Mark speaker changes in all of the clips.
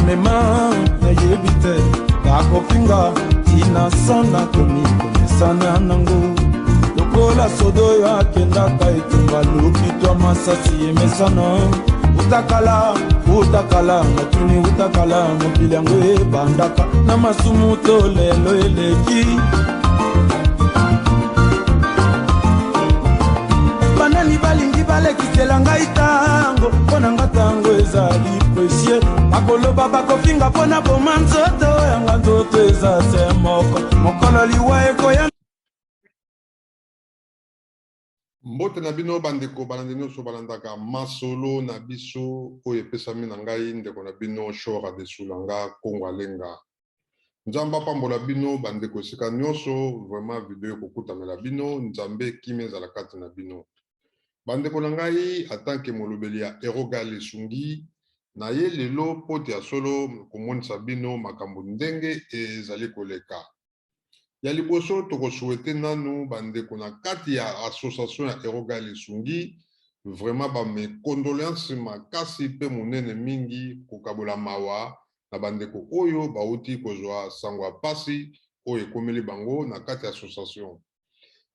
Speaker 1: Bamema nayebi te bakofinga tina sana komi komesana nango lokola sodo oyo akendaka etumba lokitwa masasi emesana utakala utakala natuni utakala mokili yango ebandaka na masumu to lelo eleki banani balingi balekisela ngai ntango mpo na nga ntango ezali presie bakoloba bakofinga mpo na boma nzoto yanga nzoto eza se moko mokolo liwa ekoya.
Speaker 2: Mbote na bino bandeko balandi nyonso balandaka masolo na biso oyo epesami na ngai ndeko na bino Shora de Sulanga Kongo Alenga. Nzambe apambola bino bandeko esika nyonso, vraiment video ekokutamela bino, Nzambe kimia ezala kati na bino. Bandeko na ngai, atanke molobeli ya Eroga Lesungi, na ye lelo mpo te ya solo komonisa bino makambo ndenge ezali koleka. Ya liboso, tokosouhaiter nanu bandeko na kati ya association ya Eroga Lesungi vraiment ba mes condoléances makasi mpe monene mingi, kokabola mawa na bandeko oyo bauti kozwa sango ya pasi oyo ekomeli bango na kati ya association.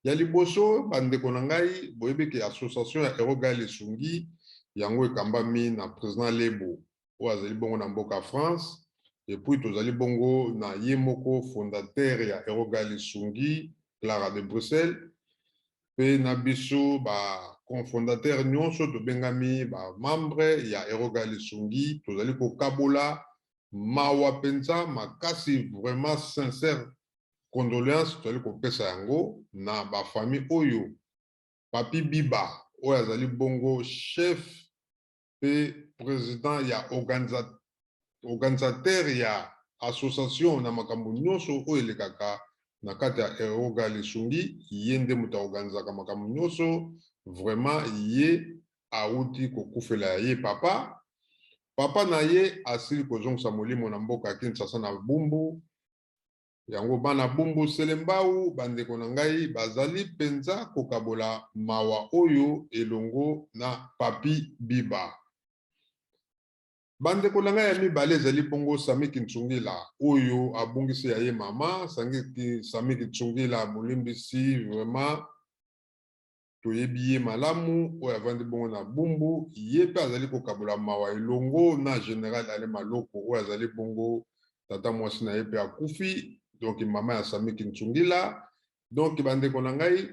Speaker 2: Ya liboso, bandeko na ngai, boyebi ke association ya Eroga Lesungi yango ekambami na président Lebo oyo azali bongo na mboka France, et puis tozali bongo na ye moko fondateur ya Eroga Lesungi, Clara de Bruxelles, mpe na biso baconfondateur nyonso tobengami bamembre ya Eroga Lesungi. Tozali kokabola mawa mpenza makasi, vraiment sincère condoléance tozali kopesa yango na bafamille oyo Papi Biba oyo azali bongo chef mpe président ya organisateur ya association na makambo nyonso oyo elekaka na kati ya Eroga Lisungi. Ye nde moto aorganizaka makambo nyonso. Vraiment, ye awuti kokufela ya ye papa. Papa na ye asili kozongisa molimo na mboka ya Kinshasa na Bumbu. Yango bana Bumbu Selembau, bandeko na ngai, bazali mpenza kokabola mawa oyo elongo na Papi Biba. Bandeko na ngai, ya mibale ezali bongo Sami Kintsungila oyo abungisi ya ye mama. Sami Kintsungila, molimbisi, vraiment toyebi ye malamu, oyo avandi bongo na Bumbu. Ye mpe azali kokabola mawa elongo na général Ale Maloko oyo azali bongo tata mwasi na ye mpe akufi, donc mama ya Sami Kintsungila. Donc bandeko na ngai,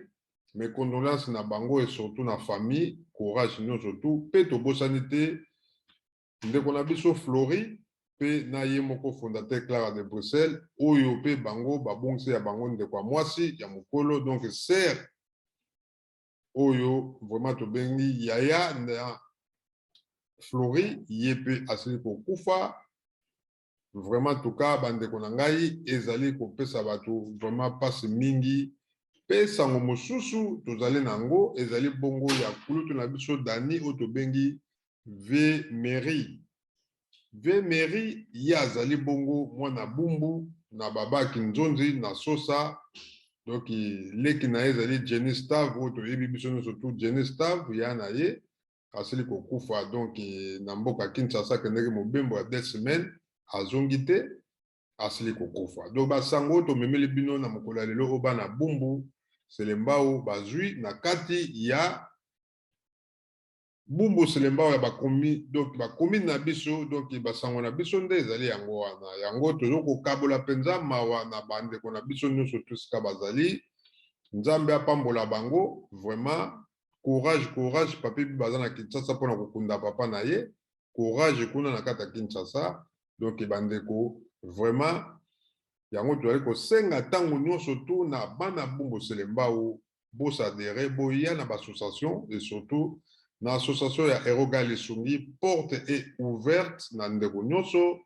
Speaker 2: mes condoléances na bango et surtout na famille, courage nyonso tu. Mpe tobosani te ndeko na biso Flori mpe na ye moko fondateur Clara de Bruxelles oyo mpe bango babongisi ya bango ndeko ya mwasi ya mokolo, donc sœur oyo vraiment tobengi yaya na Flori, ye mpe asili kokufa. Vraiment tuka bandeko na ngai, ezali kopesa bato vraiment mpasi mingi. Mpe sango mosusu tozali na yango ezali bongo ya kulutu na biso Dani oyo tobengi V Mary. V Mary, ye azali bongo mwana Bumbu na babaki Nzonzi na Sosa. Donc leki na ye ezali Jenny Stav oyo toyebi biso nyonso tu. Jenny Stav, ya na ye asili kokufa, donc na mboka Kinshasa akendeki mobembo ya 2 semaines, azongi te, asili kokufa. Donc basango oyo tomemeli bino na mokolo ya lelo oyo bana Bumbu Selembao bazwi na kati ya Bumbu Selembao ya bakomi, donc bacommune na biso, donc basango na biso nde ezali yango wana. Yango tozo kokabola mpenza mawa na bandeko na biso nyonso tosika bazali. Nzambe apambola bango, vraiment courage, courage. Papi baza na Kinshasa mpona kokunda papa na ye. Courage kuna na kati ya Kinshasa. Donc bandeko, vraiment yango tozali kosenga ntango nyonso tu na bana Bumbu Selembao boadhérer, boya na baassociation et surtout na association ya Eroga Lisungi. Porte est ouverte na ndeko nyonso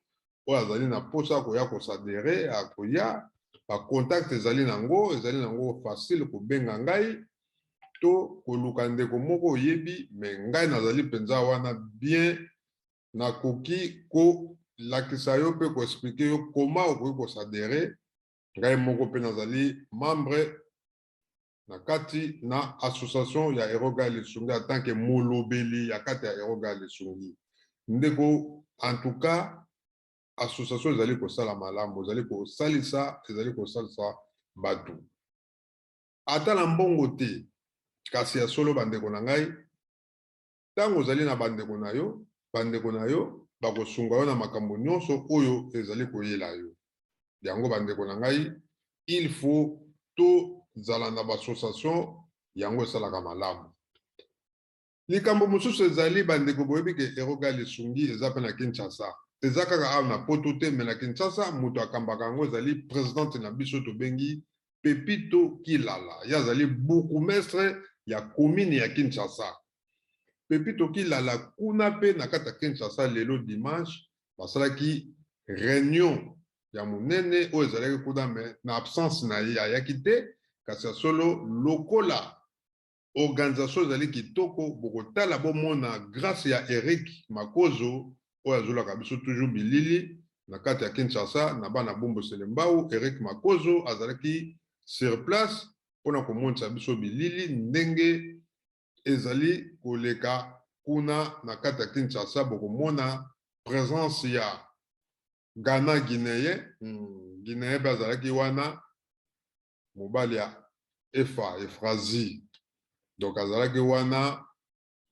Speaker 2: oyo azali na mposa koya koadhérer, akoya. Bacontact ezali nango, ezali nango facile kobenga ngai to koluka ndeko moko oyebi. Me ngai nazali mpenza wana bien, nakoki kolakisa yo mpe koexpliquer yo koma okoki koadhérer. Ngai moko mpe nazali membre na kati na association ya Eroga Lisungi en tant que molobeli ya kati ya Eroga Lisungi. Ndeko, en tout cas. Association ezali kosala malamu, ezali kosalisa, ezali kosalisa bato ata na mbongo te. Kasi ya solo, bandeko na ngai, ntango ozali na bandeko na yo, bandeko na yo bakosunga yo na makambo nyonso oyo ezali koyela yo. Yango, bandeko na ngai, il faut tozala na baassociation, yango esalaka malamu. Likambo mosusu ezali, bandeko, boyebi ke Eroga Lisungi eza mpe na Kinshasa. Eza kaka awa na Poto te, me na Kinshasa moto akambaka yango ezali présidente na biso, tobengi Pepito Kilala. Ye azali bourgmestre ya commune ya Kinshasa. Pepito Kilala, kuna mpe na kati ya Kinshasa, lelo dimanche basalaki réunion ya monene oyo ezalaki kuna, me na absence na ye, ayaki te. Kasi ya solo, lokola organisation ezali kitoko, bokotala, bomona grâce ya Eric Makozo oyo azolaka biso toujours bilili na kati ya Kinshasa na bana Bumbu Selembao. Eric Makozo azalaki sur place mpona komonisa biso bilili ndenge ezali koleka kuna na kati ya Kinshasa. Bokomona présence ya Ghana Guinéen, Guinéen mpe azalaki wana, mobali ya Efa Efrazi, donc azalaki wana.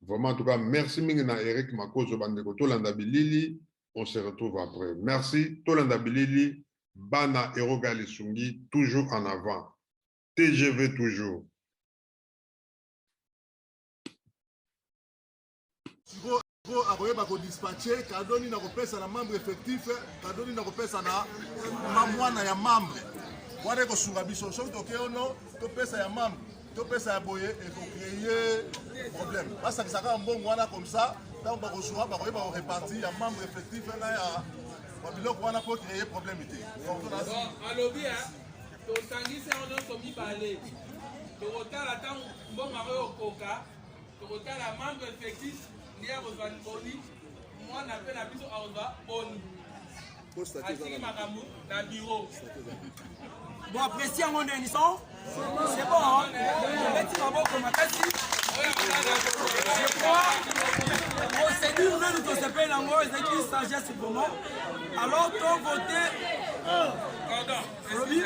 Speaker 2: Vraiment, en tout cas, merci mingi na Eric Makozo. Bandeko, tolanda bilili, on se retrouve après. Merci. Tolanda bilili. Bana Eroga Lisungi, toujours en avant, TGV toujours.
Speaker 3: Sikoyo akoyeba kodispatche cadeau nini akopesa na membre effectif, cadeau nini akopesa na mwana ya membre wana. Ekosunga biso soki tokei ono topesa ya membre, topesa ya boye, ekocréer problème. Basangisa kaka mbongo wana, comme ça ntango bakozwa, bakoyeba korepartir ya membre effectif na ya babiloko wana mpo créer problème te.
Speaker 4: Alobi tosangisi yango nyonso mibale, tokotala ntango mbongo yango okoka, tokotala membre effectif nde akozwa boni, mwana mpe na biso akozwa boni. Atiki makambo na bureau.
Speaker 5: Bon, apprécier yango ndeni son, c'est bon, obeti maboko makasi. Je crois procédure nanu tosepeli yango, ezalaki sagesse vraiment. Alors tovote.
Speaker 4: Pardon.
Speaker 5: Olobi.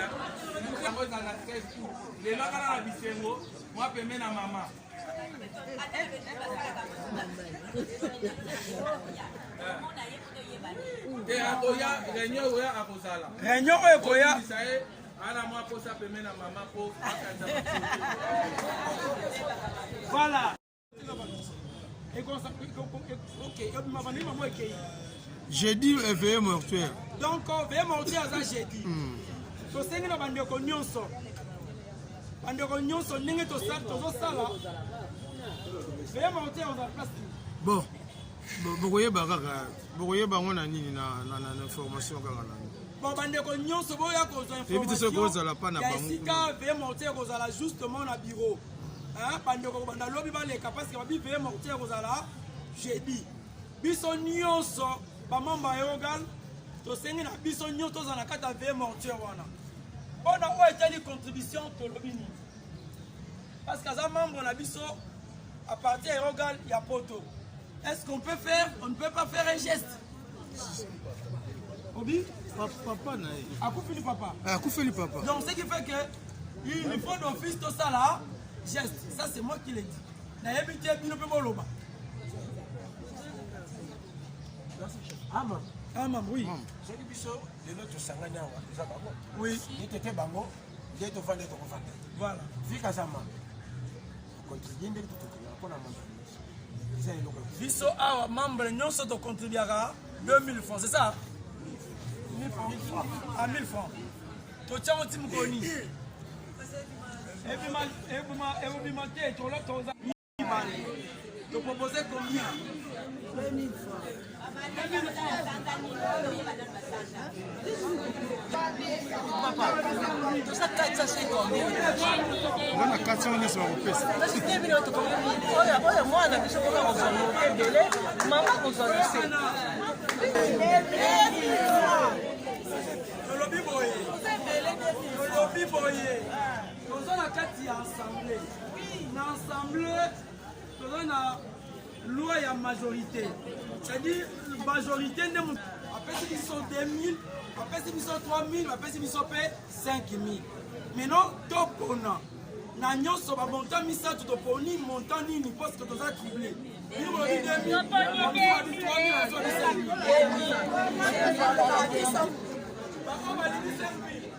Speaker 4: Yango ezala na 13 août, lelo kaka na bisengo mwa pembe na mama. Te, akoya réunion oyo, akozala.
Speaker 5: Réunion oyo ekoya.
Speaker 4: Oyebisa ye ana mwa posa pembe na mama mpo akanisa.
Speaker 5: Voilà, ok, ebima bandimi bango ekei.
Speaker 6: Jeudi, veillée mortuaire.
Speaker 5: Donc veillée mortuaire aza jeudi. Tosengi na bandeko nyonso, bandeko nyonso, ndenge tozosala veillée mortuaire, ozala place.
Speaker 6: Bon, bokoyeba kaka, bokoyeba yango na nini, na information kaka na
Speaker 5: Bon, bandeko nyonso boya kozwa.
Speaker 6: Toyebi te soki kozala pa na
Speaker 5: ya
Speaker 6: bango.
Speaker 5: Esika veillée mortuaire kozala justement na bureau. Bandeko kobanda lobi baleka, parce que babi veillée mortuaire kozala jeudi. Biso nyonso bamembre ya Eogal, tosengi na biso nyonso tozala na kati ya veillée mortuaire wana. Mpona oyo etali contribution, tolobi nini? Parce que aza membre na biso à partir ya Eogal ya Poto. Est-ce qu'on peut faire, on ne peut pas faire un geste? Obi.
Speaker 6: Papa na ye.
Speaker 5: Akufeli papa.
Speaker 6: Akufeli papa.
Speaker 5: Donc ce qui fait que il faut d'office tosala geste. Ça, c'est moi qui l'ai dit, nayebi te, bino mpe boloba.
Speaker 7: Ama.
Speaker 5: Ama, oui.
Speaker 7: Soki biso lelo tosangani awa, toza bango.
Speaker 5: Oui.
Speaker 7: Nde tete bango nde tovanda, tokovanda.
Speaker 5: Voilà.
Speaker 7: Vika aza membre, tocontribue ndenge tocontribuaka mpona membre nyonso, eza eloko.
Speaker 5: Biso awa membre nyonso tocontribuaka 2000 francs, c'est ça, 1000 francs à 1000 francs. Totiango ti mokoni ebima te, toza mibale. Topropose combien?
Speaker 8: 2000 francs.
Speaker 5: 2000 francs.
Speaker 8: Papa, toza 450.
Speaker 6: Nga na 400 nyonso bakopesa.
Speaker 8: Oyo mwana biso kaka kozwa moke ebele, mama kozwa lose.
Speaker 5: Tolobi boye, tolobi boye, toza na kati ya assemblée. Na assemblée toza na loi ya majorité, c'est-à-dire majorité nde. Bapesi biso 2000, bapesi biso 3000, bapesi biso mpe 5000. Maintenant topona na nyonso bamontant misato, toponi montant nini? Parce que toza trouble. Bino bolobi 2000, balobi 3000, bazobi 5000. Bango balingi 5000.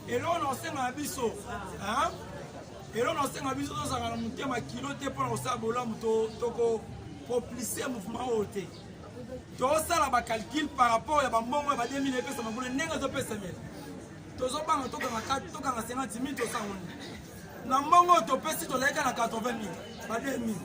Speaker 5: Eloko na kosenga na biso, eloko na kosenga biso, tozalaka na motema kilo te mpona kosala bolamu. Tokoproplise mouvement oyo te, tosala bacalcul par rapport ya bambongo ya ba 2000 epesama kuna. Ndenge ezopesamela, tozobanga tokanga 50 000. Tosango na mbongo oyo topesi, tozalika na 80 000, ba 2000.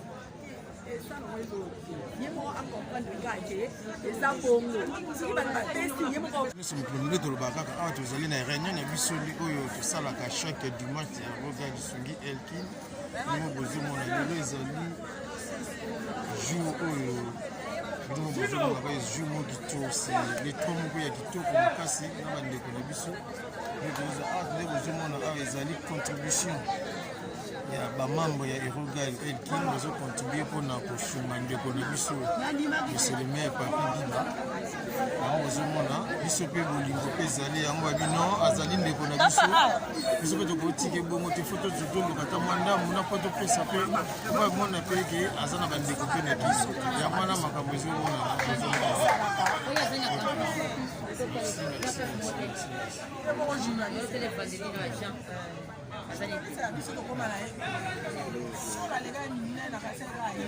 Speaker 9: Ye moko acomprendre kaka ke eza bongo soki bato bapesi ye moko.
Speaker 6: Nyonso mokolo nde tolobaka kaka awa, tozali na réunion na biso oyo tosalaka chaque dimanche ya Roga Lisungi Elkin. Bino bozomona, lelo ezali jour oyo bino bozomona kaka jour moko kitoko, c'est le trois moko ya kitoko makasi na bandeko na biso. Nde bozomona awa ezali contribution ya bamembre ya Erogal Elkin, bazocontribue mpona kosunga ndeko na biso, monsieur le maire Papi Biba. Yango bozomona, biso mpe bolingo mpe ezali yango. Babino azali ndeko na biso, biso mpe tokotika bongo te. Fo toluka ata mwa ndambu na mpo topesa mpe mpo amona mpe ke aza na bandeko mpe na biso. Yango wana makambo ezomonana. Merci, merci, merci.
Speaker 9: Biso tokóma na ye sola aleka minene akaselaka ye.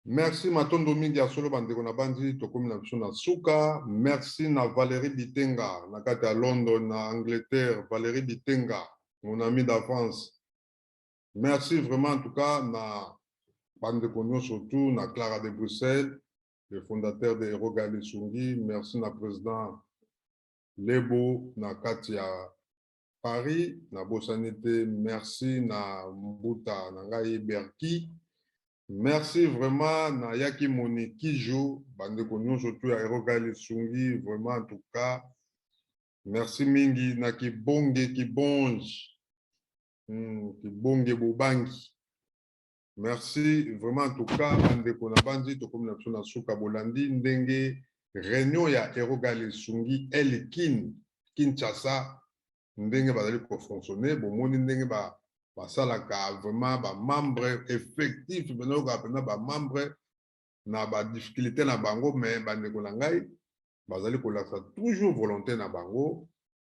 Speaker 2: Merci, matondo mingi ya solo. Bandeko na bandi, tokomi na biso na suka. Merci na Valérie Bitenga na kati ya London na Angleterre. Valérie Bitenga, mon ami d'avance, merci vraiment. En tout cas na bandeko nyonso tu, na Clara de Bruxelles, le fondateur de Eroga Lisungi, merci na président Lebo na kati ya Paris, nabosani te. Merci na mbuta na ngai Berki, merci vraiment na Yaki Moni Kijo. Bandeko nyonso tu ya Eroga Lisungi, vraiment, en tout cas merci mingi na Kibonge Kibonge, Kibonge Bobangi, merci vraiment. En tout cas bandeko na bandi, tokomi na biso na suka. Bolandi ndenge réunion ya Eroga Lisungi Elkin Kinshasa, ndenge bazali kofonctionne. Bomoni ndenge basalaka vraiment bamembre effectif mpena, oyokaka mpenza bamembre na badifficulté na bango. Mais bandeko na ngai bazali kolakisa toujours volonté na bango.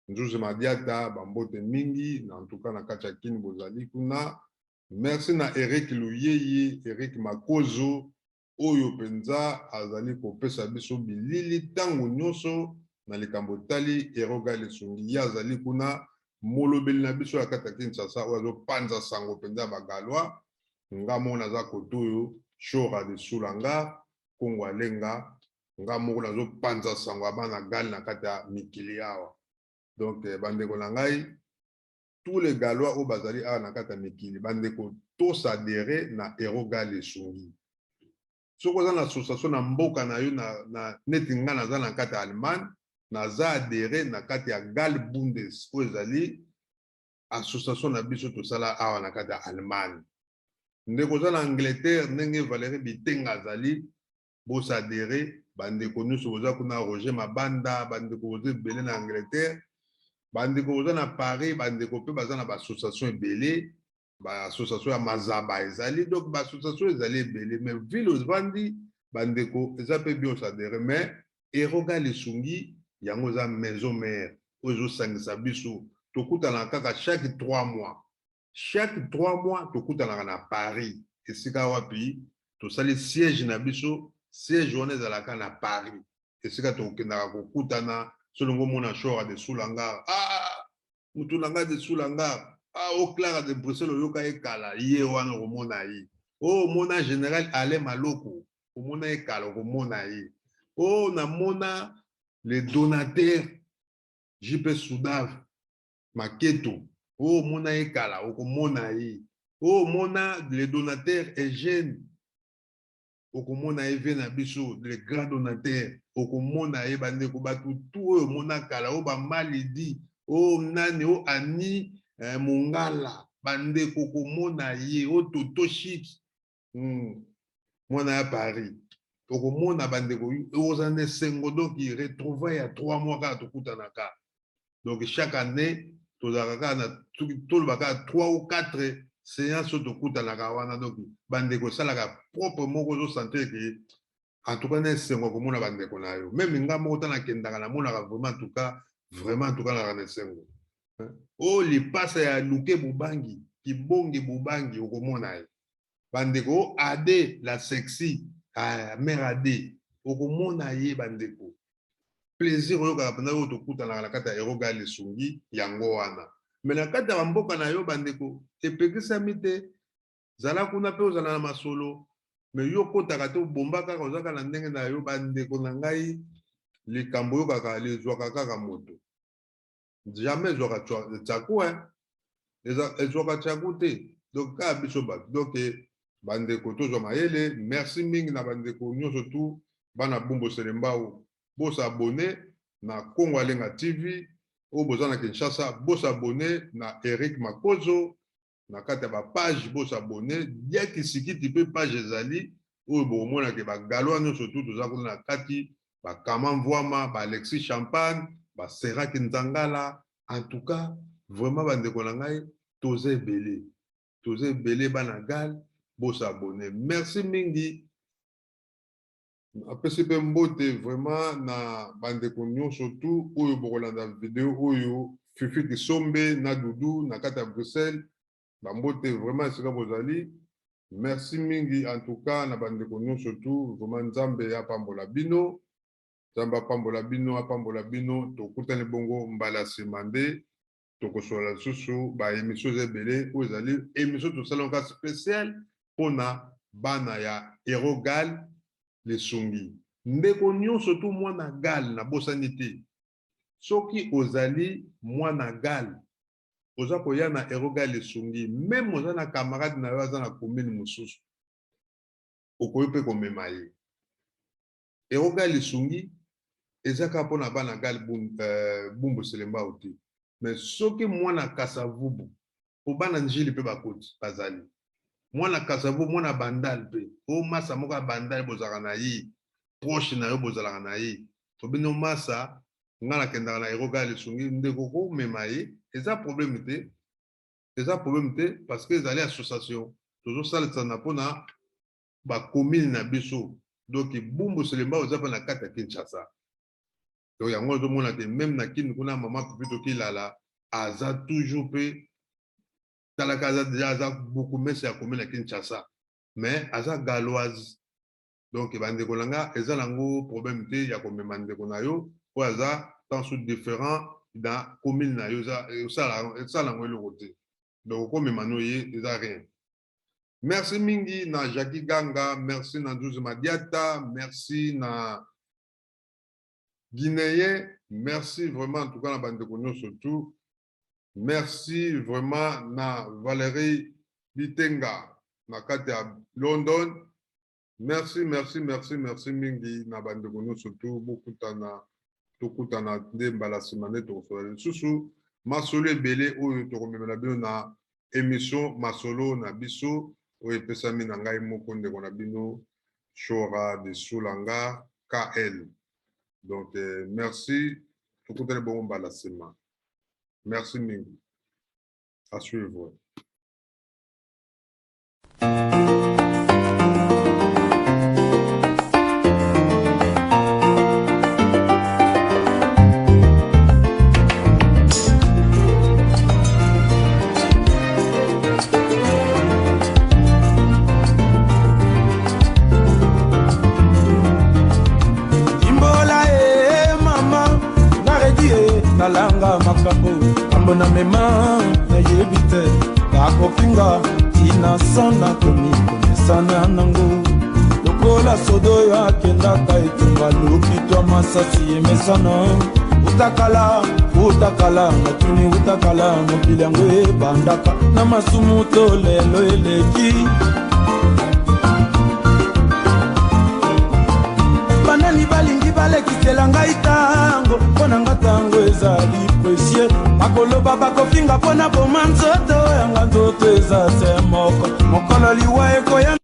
Speaker 2: Nzuzi Madiata, bambote mingi na en tout cas na kati ya Kini bozali kuna. Merci na Eric Luyeye, Eric Makozo, oyo mpenza azali kopesa biso bilili ntango nyonso na likambo etali Eroga Lisungi. Ye azali kuna molobeli na biso ya kati ya Kinshasa oyo azopanza sango mpenza ya bagalois. Nga moko naza kote oyo, Shora de Sulanga Kongo Alenga, nga moko nazopanza sango ya bana gale na kati ya mikili awa. Donc bandeko na ngai, tous les Galois oyo bazali awa na kati ya mikili, bandeko, tosadere na Eroga Lisungi. Soki oza na association na mboka na yo, na neti nga naza na kati ya Allemagne, naza adhéré na kati ya Gal Bundes, oyo ezali association na biso tosala awa na kati ya Allemagne. Ndeko oza na Angleterre, ndenge Valérie Bitenga azali, bosadere. Bandeko nyonso boza kuna, Roger Mabanda, bandeko boza ebele na Angleterre, bandeko boza na Paris, bandeko mpe baza na baassociation ebele, baassociation ya Mazaba ezali. Donc baassociation ezali ebele, mais ville ovandi, bandeko, eza mpe bien osadere. Mais Eroga Lisungi yango eza maison mère oyo ezosangisa biso. Tokutanaka kaka chaque 3 mois, chaque 3 mois tokutanaka na Paris, esika wapi tosali siège na biso. Siège wana ezalaka na Paris, esika tokendaka kokutana. Solongo omona Shora de Sulangar, ah, mutu na ngai de Sulangar, ah, o Clara de Bruxelles, oyoka ye kala, ye wana okomona ye. O omona général Alain Maloko, omona ye kala, okomona ye. O namona le donateur JP Soudav Maketo, o omona ye kala, okomona ye. O omona le donateur Eugène. Okomona ye vie na biso le grand donateur, okomona ye bandeko bato tu oyo omona kala, oyo bamalidi, oyo nani, oyo ani eh, mongala, bandeko okomona ye, oyo toto chic mwana ya Paris, okomona bandeko, okozala na esengo. Donc retrouvaille ya 3 mois kaka tokutanaka. Donc chaque année tozalaka kaka na, toloba kaka 3 ou 4 séance oyo tokutanaka wana. Donc bandeko esalaka propre moko, ozosentir ke en tout cas na esengo komona bandeko na yo. Même nga moko ta nakendaka, namonaka vraiment, en tout cas vraiment, en tout cas nalaka na esengo. Oyo lipasa ya luke bobangi kibonge bobangi, okomona ye bandeko, ade la sexy mère ade, okomona ye bandeko. Plaisir oyokaka mpenza oyo tokutanaka na kati ya Eroga Lisungi yango wana. Me na kati ya bamboka na yo bandeko epekisami te, zala kuna mpe ozala na masolo, me yo okotaka te, obomba kaka, ozaka na ndenge na yo. Bandeko na ngai, likambo oyokaka lezwaka kaka moto, jamais ezwaka tsaku, ezwaka tsaku te. Donc kaka biso bato, donc bandeko tozwa mayele. Merci mingi na bandeko nyonso tu bana Bumbu Selembao, bosabone na Kongo Alenga TV. Oyo boza na Kinshasa, bosabone na Eric Makozo na kati ya bapage, bosabone Diaki Sikiti mpe page ezali oyo bokomona ke bagalois nyonso tu toza kuna na kati, bakama Mvwama, baalexis Champagne, baseraki Nzangala. En tout cas vraiment bandeko na ngai, toza ebele, toza ebele bana gal, bosabone. Merci mingi. Apesi mpe mbote vraiment na bandeko nyonso tu oyo bokolanda video oyo, Fifi Kisombe na Dudu na kati ya Bruxelles, bambote vraiment esika bozali. Merci mingi en tout cas na bandeko nyonso tu, vraiment Nzambe apambola bino, Nzambe apambola bino, apambola bino. Tokutani bongo mbala nsima nde tokosolola lisusu. Baémission eza ebele, oyo ezali émission tosalaka spécial mpona bana ya Erogal Lisungi. Ndeko nyonso tu mwana gal, nabosani te, soki ozali mwana gal, oza koya na Erogal Lisungi, meme oza na camarade na yo aza na commune mosusu, okoki mpe komema ye. Erogal Lisungi eza kaka mpona bana gal Bumbu Selembao te, mais soki mwana Kasavubu, po bana Njili mpe bakoti bazali, mwana Kasavubu, mwana Bandal mpe o masa moko ya Bandal bozalaka na ye proche na yo, bozalaka na ye, to bino masa nga nakendaka na Erogal Lisungi, ndeko komema ye eza problème te, eza problème te, parce que ezali association tozosalisana mpona bacommune na biso. Donc Bumbu Selembao eza mpe na kati ya Kinshasa. Donc yango ozomona te, meme na Kini kuna mama Pipito Kilala aza toujours mpe talaka, aza deja, aza bourgmestre ya commune ya Kinshasa, mais aza galoise. Donc bandeko na nga, eza nango problème te ya komema ndeko na yo oyo aza tansu différent na commune na yo, esala yango eloko te. Donc okomema no ye, eza rien. Merci mingi na Jackie Ganga, merci na Nzuzi Madiata, merci na Guinéen, merci vraiment en tout cas na bandeko nyonso tout. Merci vraiment na Valérie Bitenga na kati ya London. Merci, merci, merci, merci mingi na bandeko nyonso tu. Bokutana, tokutana nde mbala nsima nde tokosola lisusu masolo ebele oyo tokomemela bino na émission Masolo na biso oyo epesami na ngai moko ndeko na bino Shora de Soulanga KL. Donc merci, tokutani bongo mbala nsima. Merci mingi. À suivre.
Speaker 1: Imbola e mama naredi e nalanga makambo kambo na mema nayebi te bakofinga tina sana komi komesana nango lokola sodo oyo akendaka etumba lokitwa masasi emesana utakala utakala natuni utakala mokili yango ebandaka na masumu to lelo eleki. Balekisela ngai ntango, mpo na nga ntango ezali précieux. Bakoloba, bakofinga mpo na boma nzoto yanga, nzoto eza se moko, mokolo liwa ekoya.